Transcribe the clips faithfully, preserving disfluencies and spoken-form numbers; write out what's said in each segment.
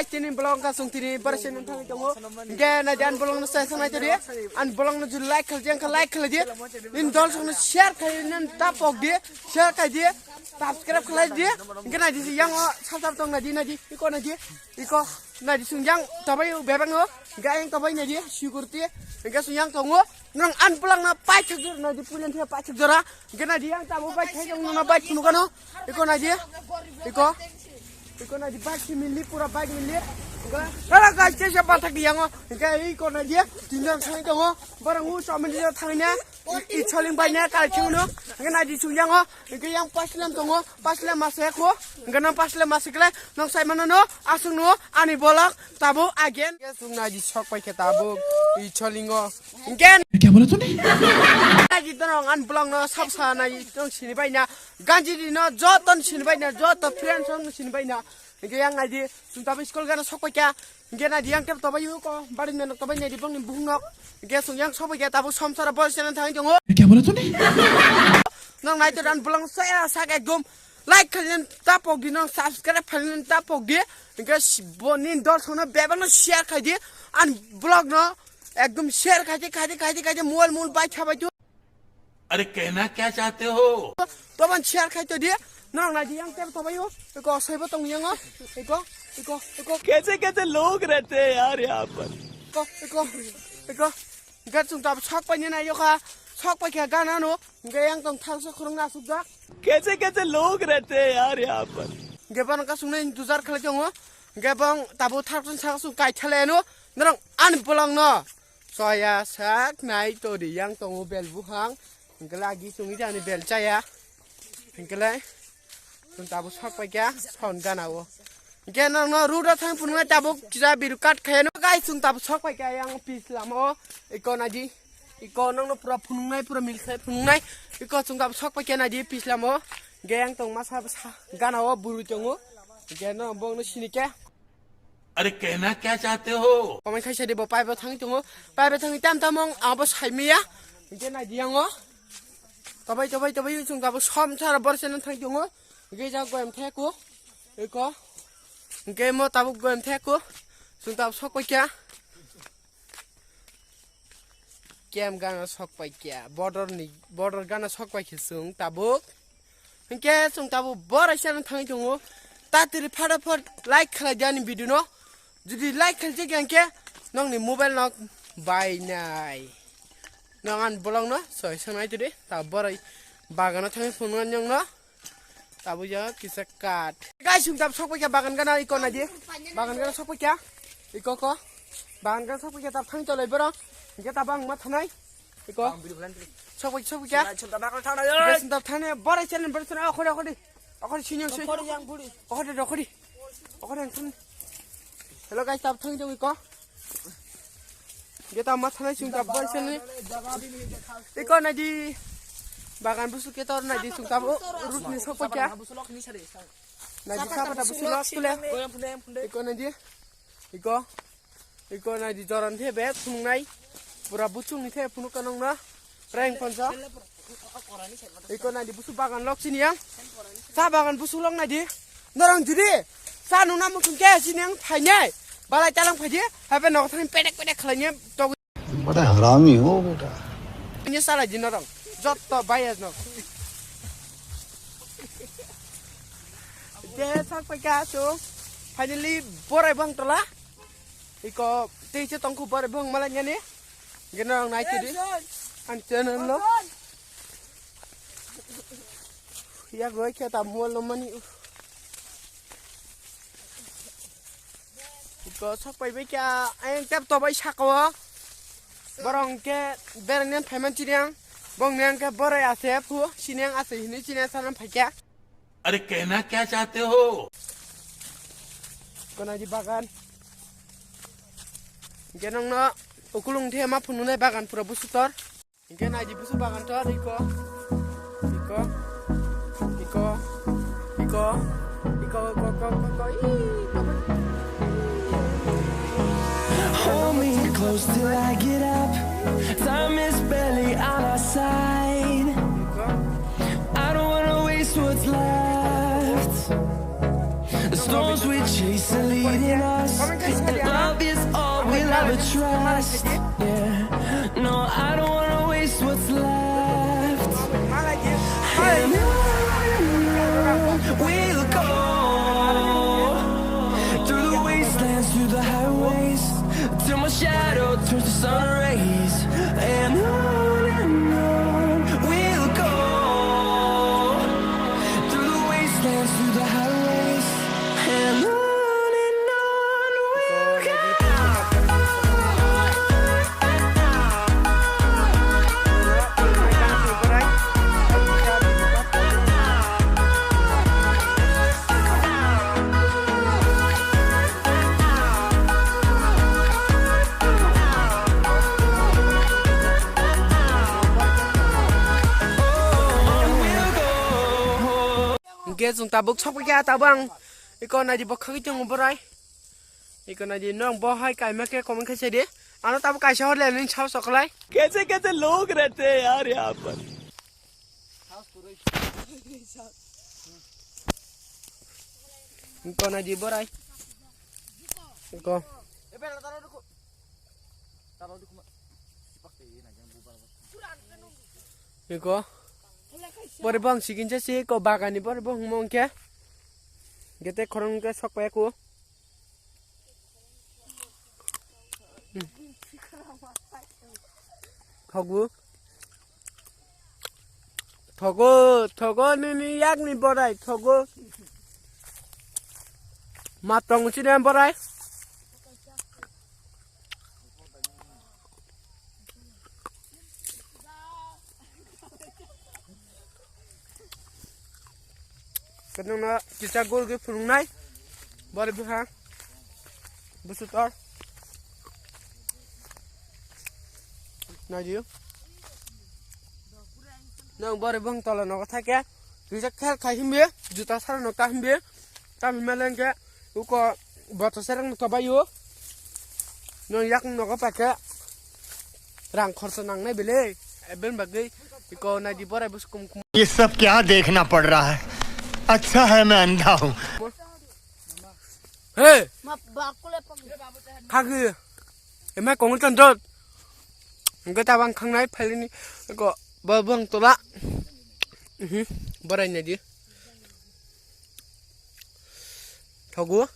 Tini vlog wngkha chwng tini borok se nang thangwi tongo. Hingke naidi ani vlog no sai sanai tadi. Ani vlog no jodi like khalai di, wngkha like khalai di. Nini dol songno share khalai di, nini ta pok di. Share khalai di. Subscribe khalai di. Hingke naidi se yang o sal sal tong naidi naidi. Iko naidi. Iko naidi sung yang tabai bebang o. Hingke yang tabai naidi security. Hingke sung yang tongo. Nang ani vlog no paithak jora naidi pulen the paithak jora. Hingke naidi yang tamo paithak jora no bai thunukano. Iko naidi. Iko. Iko naidi bike si mili pura bike mili. Iko. Rara guys kesa pathak di yango. Hingke iko naidi. Tinjang thangwi tongo. Barang u somani thangna. I choling bai ne kai chungno. Hingke naidi sung yango. Hingke yang paslam tongo. Paslam mase ko. Hingke nang paslam mase kle. Nang sai mano no. Asung no. Ani vlog. Tabo again. Hingke sung naidi sok pai khe tabo. I cholingo. Hingke. Kya bola tune? Naidi tonong ani vlog no sab sa naidi tong sini bai na. Ganji di no joto sini bai na. Joto friends no sini bai na. Hingke yang naidi. Sung tabo school gana sok pai kya. Hingke naidi yang tep tobai yuko, bari menok tobai naidi bongni buhung nok. Hingke sung yang sobai khe tabuk somsara bol senen thangwi tongo. Kya bola tune? Nang nai to dan bulang saya sak ekdom like khalin tapok di nang subscribe khalin tapok di. Hingke si-, bo nin dol sono bebak no share khai di. An vlog no ekdom share khai di, khai di, khai di, khai di, mol mol bai khabai tu. अरे कहना क्या चाहते हो? Toban share khai to di. Nang naidi yang tep tobai yo. Iko soibo tong yang o. Iko, iko, iko. कैसे कैसे लोग रहते हैं यार यहाँ पर। Iko, iko, iko. Hingke sung tabuk sok pai ni nai yo kha. Sok pai khe gana no. Hingke yang tong thang sok khurung na suk jak. कैसे कैसे लोग रहते हैं यार यहाँ पर। Hingke bang ka sung nai intuzar khalai tongo. Hingke bang tabuk thang sok sung kai thale no. Norong ani bolong no. Soya sak nai to di yang tongo bel buhang. Hingke lagi sung ida ni bel chaya. Hingke lai. Sung tabuk sok pai kya. Son gana o. Hingke nang no ruda thang phunung nai tabuk kisa biru kat khaye no. Guys, sung tabuk sok pai kya yang pis lama o. Iko naidi. Iko nang no pura phunung nai, pura milk khai phunung nai. Iko sung tabuk sok pai kya naidi pis lama o. Hingke yang tong masa sa gana o buru tongo. Hingke no bong no sini kya. अरे कहना क्या चाहते हो? Comment khai sadi bo paibo thangwi tongo. Paibo thangwi tam tamong abo saimiya. Hingke naidi yango. Tobai, tobai, tobai, chwng tabuk som sara bor seno thangwi tongo. Hingke ja goyam theko. Eko. Hingke mo tabuk goyam theko. Chwng tabuk sok pai kya. Kem gana sok pai kya. Border ni, border gana sok pai khe chwng tabuk. Hingke chwng tabuk borai channel thangwi tongo. Tatiri phataphot like khalai di ani video no. Jodi like khalai jagya hingke nongni mobile no bainai. Nong ani bolong no soi sangnai todi. Ta borai bagano thangwi phunuknai nong no. Tabuk ya kisa kat. Guys, chwng tabuk sok pai kha bagan gana iko naidi. Bagan gana sok pai kha. Iko ko. Bagan gana sok pai kha tabuk thangwi tolai borok. Hingke tabuk ang ma thanai. Iko. Sok pai, sok pai kha. Hingke chwng tabuk thangna. Hingke chwng tabuk thangna. Borai channel, borai channel. Okhori, okhori. Okhori sini, sini. Okhori yang buri. Okhori, okhori. Okhori yang thang. Hello guys, tabuk thangwi tongo iko. Hingke ta ma thanai chwng ta bai sini. Iko naidi. Bagan busuk ketor naidi chwng tabuk root ni sok pai kha. Naidi sapata busuk lok tule. Iko naidi. Iko. Iko naidi joran the be phunuknai. Pura buchung ni the phunuk kanong na. Reng ponsa. Iko naidi busu bagan lok sini yang. Sa bagan busu lok naidi. Norong judi. Sa nuna muchung ke sini yang phainai. Balai talang phaidi. Habe nok thani pedek pedek khalai ni. Bada harami ho beta. Ini salah di norong. Jotto bayar no. Dia sak pakai asu. Finally borai bang tola. Iko tei se tongkhu borai bang malai ni. Gena ang nai tidi. An channel lo. Ya goi khe ta mol lo mani. Iko sok pai bai kya ayang tep to bai saka o. Borong ke bereng nen phaiman chiriang. Bong neng ke borai ase phu sineng ase hini sineng sanam phaikya. अरे कहना क्या चाहते हो? Kona di bagan. Genong no ukulung the ma phunune bagan pura busutor. Hingke naidi busu bagan to iko. Iko. Iko. Iko. Iko, iko, iko, iko, iko. Ih, iko. Hold me close till I get up. Time is barely on our side. Iko. I don't wanna waste what's left. The storms we chase are leading Love is all we'll ever trust. Yeah. No, I don't wanna waste what's left. And on we'll go through the wastelands, through the highways, till my shadow turns to sun rays. And on and on we'll go through the wastelands, through the highways, and on and on we'll go. Hingke chwng tabuk sokphaikha, tabuk ang iko naidi bo khagwi tongo borai. Iko naidi nwng bo hai kaima khe comment khe sedi. Ano tabuk kaisa hor le nini sao soklai. कैसे कैसे लोग रहते हैं यार यहाँ पर। Iko naidi borai. Iko. Iko. Bori bong sikin se si ko bagani bori bong mong khe. Gete khorang khe sok paya ku. Thogo. Thogo, thogo nini yakni borai, thogo. Ma tong sini borai. Kenangna kisa gol ge phunuknai. Bari bwha. Busutor. Naidi. Nang bari bwhang tola nogo thake. Kisa khel khai himbe. Juta sara no ka himbe. Tam himma lengke. Uko boto serang no tobayo. Nang yak nogo pake. Rang khorsa nangnai bele. Eben bagwi. Iko naidi borai bus kum kum. ये सब क्या देखना पड़ रहा है? अच्छा है मैं अंधा हूँ। Hey! Ma bakule pang. Khagwi. Emai kongwi tandot. Hingke tabang khangnai phailini ko bo bwng tola. Mhm. Borai naidi. Thogo.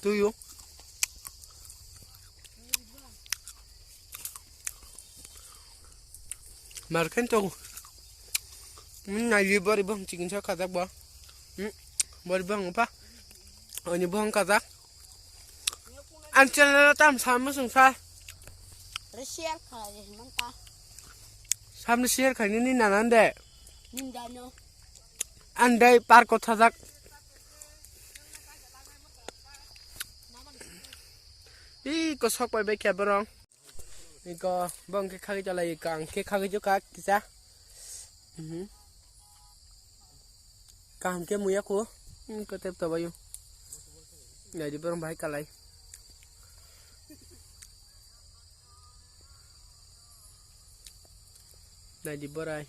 Tuyo. Marken to. Hmm, naidi bori bong chicken sa kajak bo. Hmm, bori bong apa? Ani bong kajak. An channel tam sama sungsa. Share khalai manta. Samni share khaini ni nanan de. Nindano. Andai parko thajak. Ih, kosok bai bai khe borong. Iko bong khe khagwi chalai, iko ang khe khagwi jukha kisa. Mhm. Kaham khe muya kho. Hmm, kotep tobayo. Naidi borong bahai kalai. Naidi borai.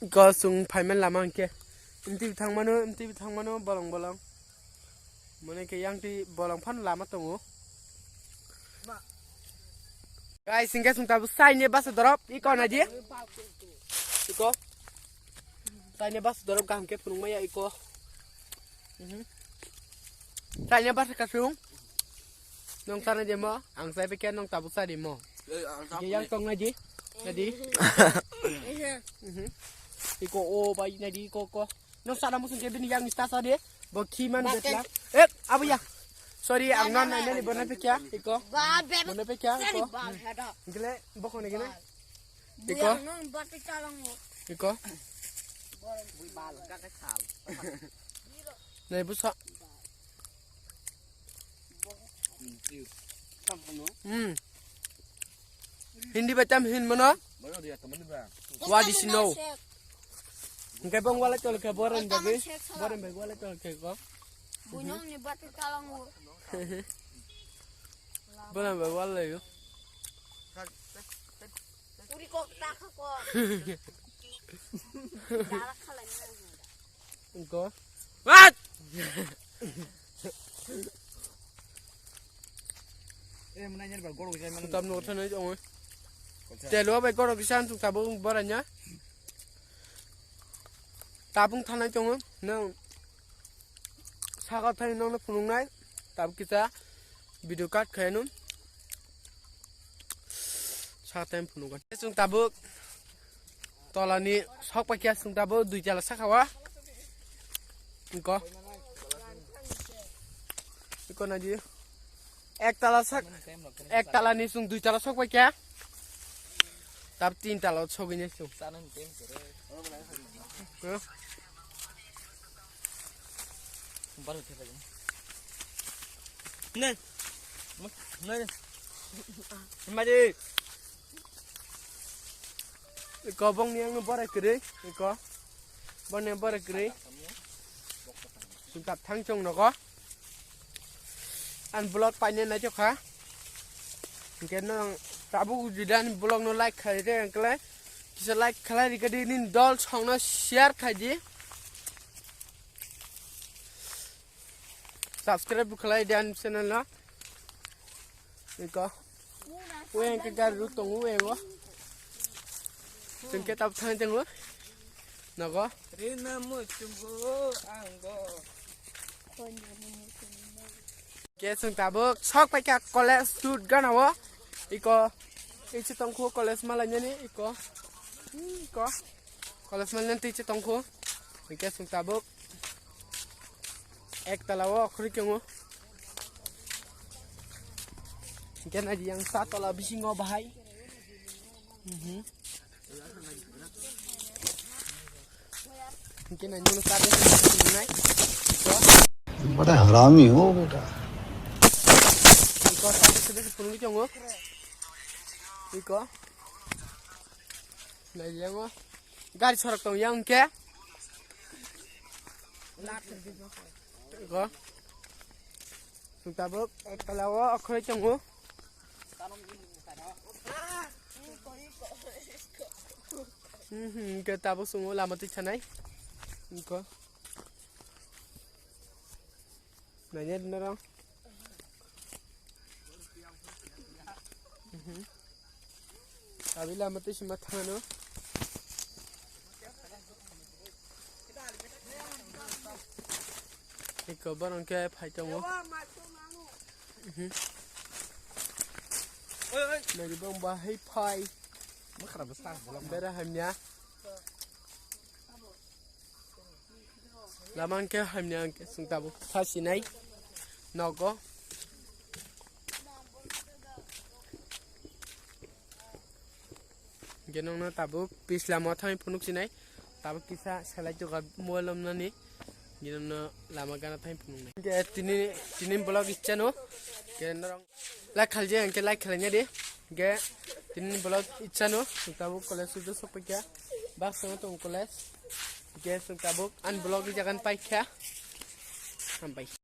Iko chwng phaimani lama hwnkhe. Mtwi thangmano, mtwi thangmano bolong bolong. Mane khe yang twi bolong phano lama tongo. Guys, hingke chwng tabuk chaini basa dorop, iko naidi. Iko. Chaini basa dorop kaham khe phunukmaya iko. Mhm. Chaini basa kasung. Nong sana demo, ang sai pekya nong tabuk sa demo. Yang tong naidi. Naidi. Mhm. Iko o bai naidi iko ko. Nong sana musun ke bini yang ista sa de. Bo khi man betla. Eh, abu ya. Sorry, ang nan nan ni bona pekya. Iko. Bona pekya iko. Gele bokone gene. Iko. Iko. Nai busa. Hmm. Hindi ba tam hin mano? What is no? Hingke bong wala tol ke boren bagi. Boren bagi wala tol ke ko. Bunyong ni batu talang wo. Boren bagi wala yo. Uri kok ta kha kok. Dara khalai ni. Go. What? Eh, mana nyar ba goro jai mana. Tam no thana jong. Telo bai goro kisan tu tabung baranya. Tabung thana jong. Nang. Saka thani nongno phunuknai, tabuk kisa video cut khainw. Saka thani phunukgwn. Chwng tabuk tolani sok paikya, chwng tabuk dui tala saka o. Iko. Iko naidi. Ek tala sak, ek tala ni chwng dui tala sok paikya. Tab tin tala sogwi nai chwng. Huh? Baru kita lagi. Nih. Nih. Mari. Iko bongni ang borai kwrwi. Iko. Bongni borai kwrwi. Sungkap thang chong nogo. An vlog paine nai chokha. Hingke nang tabuk judi ani vlog no like khai de angkle. Kisa like khalai rikadi nin dol songno share khai di. Subscribe bo khalai di ani channel no. Iko. Weng ke gari ruk tongo wengo. Chwng ke tab thang tongo. Nogo. Rina mo chungo ango. Ke chwng tabuk sok paikha college shoot gana o. Iko. Ichi tongkhu college malainani iko. Iko. College malainani tei ichi tongkhu. Ke chwng tabuk. Ek tala o khuri kengo. Hingke naidi yang sa tola bisingo bahai. Mhm. Hingke naidi mano sa bisingo nai. Bada harami ho beta. Iko sa bisingo phunugwi tongo. Iko. Naidi yango. Gari sorok tong yang ke. Go. Sung tabuk ek tala o okhoroi tongo. Hmm, hmm, ke tabuk sungo lama twi sanai. Go. Nanya dina rong. Mhm. Abi lama twi sima thangano. Iko borong ke phai tongo. Mhm. Nagi bong bahai phai. Bera hamya. Lama hwnkhe hamya hwnkhe chwng tabuk sasinai nogo. Hwnkhe nokno tabuk pis lama thangwi phunuk sinai. Tabuk kisa selai tokha mobile lomnani. Hwnkhe nokno lama gana thangwi phunuknai. Hwnkhe tini, tini vlog ichano. Hwnkhe norok Like khalje, hwnkhe like khlaina di. Hwnkhe tini vlog ichano, tabuk college sudu sopikha. Bak songwi tongo college. Hwnkhe chwng tabuk ani vlog i jagan paikha. Hambai.